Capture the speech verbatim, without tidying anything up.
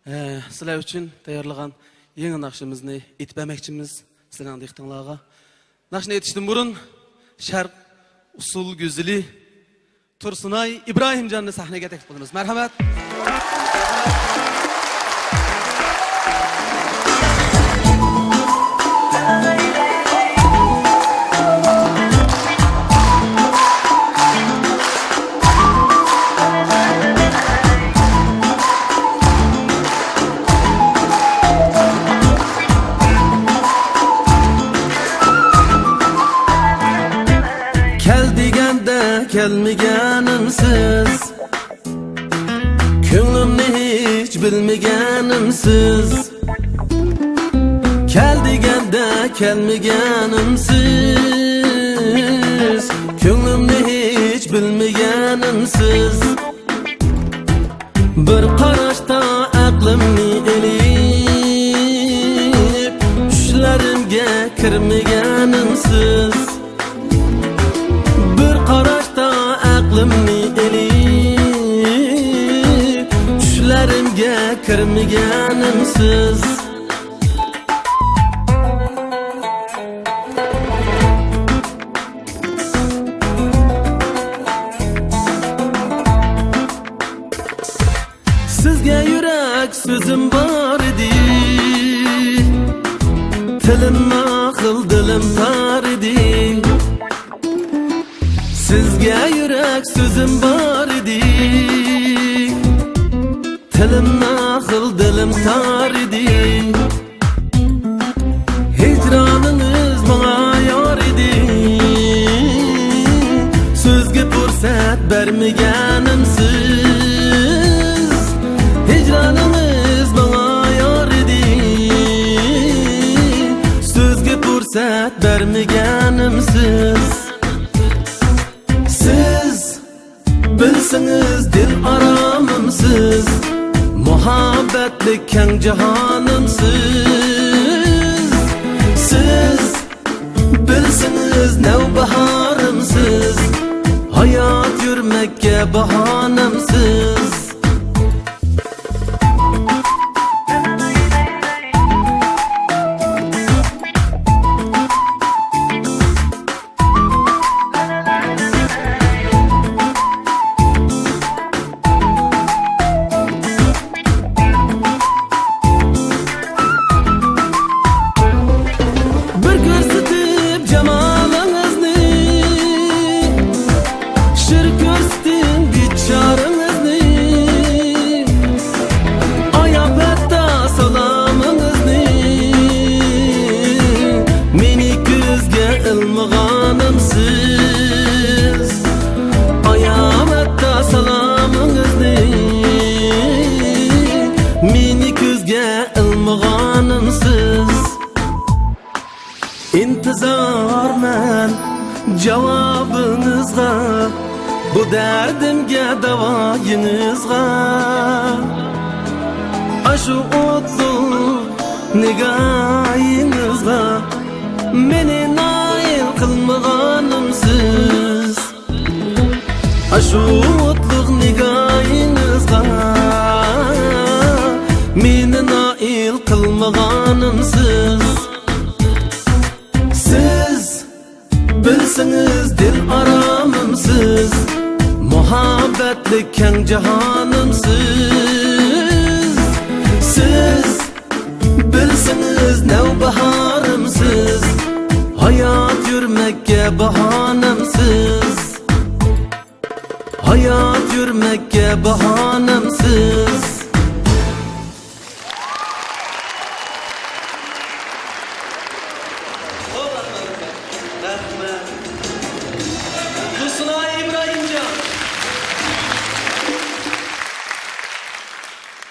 ئە، سىلەر ئۈچۈن تەييارلىغان يېڭى ناخشىمىزنى ئېيتىپ بەرمەكچىمىز سىلەرنىڭ دىققىتىڭلارغا. ناخشىنى ئېيتىشتىن بۇرۇن شەرق ئۇسسۇل گۈزىلى تۇرسۇنئاي ئىبراھىمجاننى سەھنىگە تەكلىپ قىلىمىز. مەرھەمەت. كەل دېگەندە كەلمىگەنىمسىز، كۆڭلۈمنى ھېچ بىلمىگەنىمسىز. كەل دېگەندە كەلمىگەنىمسىز، كۆڭلۈمنى ھېچ بىلمىگەنىمسىز. بىر قاراشتا ئەقلىمنى ئېلىپ، چۈشلىرىمگە كىرمىگەنىمسىز. بىر قاراشتا ئەقلىمنى ئېلىپ، چۈشلىرىمگە كىرمىگەنىمسىز. سىزگە يۈرەك سۆزۈم بار ئىدى، تىلىم ناخىل، دىلىم تار ئىدى. سىزگە يۈرەك سۆزۈم بار ئىدى، تىلىم ناخىل، دىلىم تار ئىدى. ھىجرانىڭىز ماڭا يار ئىدى، سۆزگە پۇرسەت بەرمىگەنىمسىز. ھىجرانىڭىز ماڭا يار ئىدى، سۆزگە پۇرسەت بەرمىگەنىمسىز. سىز بىلسىڭىز دىل ئارامىمسىز، مۇھەببەتلىك كەڭ جاھانىمسىز. سىز بىلسىڭىز نەۋباھارىمسىز، ھايات يۈرمەككە باھانەمسىز. بىر كۆرسىتىپ جامالىڭىزنى، شىر كۆرسىتىڭ بىچارىڭىزنى. ئاياپ ھەتتا سالامىڭىزنى، مېنى كۆزگە ئىلمىغانىمسىز. ئاياپ ھەتتا سالامىڭىزنى، مېنى كۆزگە ئىلمىغانىمسىز. ئىنتىزارمەن جاۋابىڭىزغا، بۇ دەردىمگە داۋايىڭىزغا. ئاشۇ ئوتلۇق نىگاھىڭىزغا مېنى نائىل قىلمىغانىمسىز. ئاشۇ ئوتلۇق نىگاھىڭىزغا مېنى نائىل قىلمىغانىمسىز. سىز بىلسىڭىز دىل ئارامىمسىز، مۇھەببەتلىك كەڭ جاھانىمسىز. سىز بىلسىڭىز نەۋباھارىمسىز، ھايات يۈرمەككە باھانەمسىز. ھايات يۈرمەككە باھانەمسىز. رەھمەت.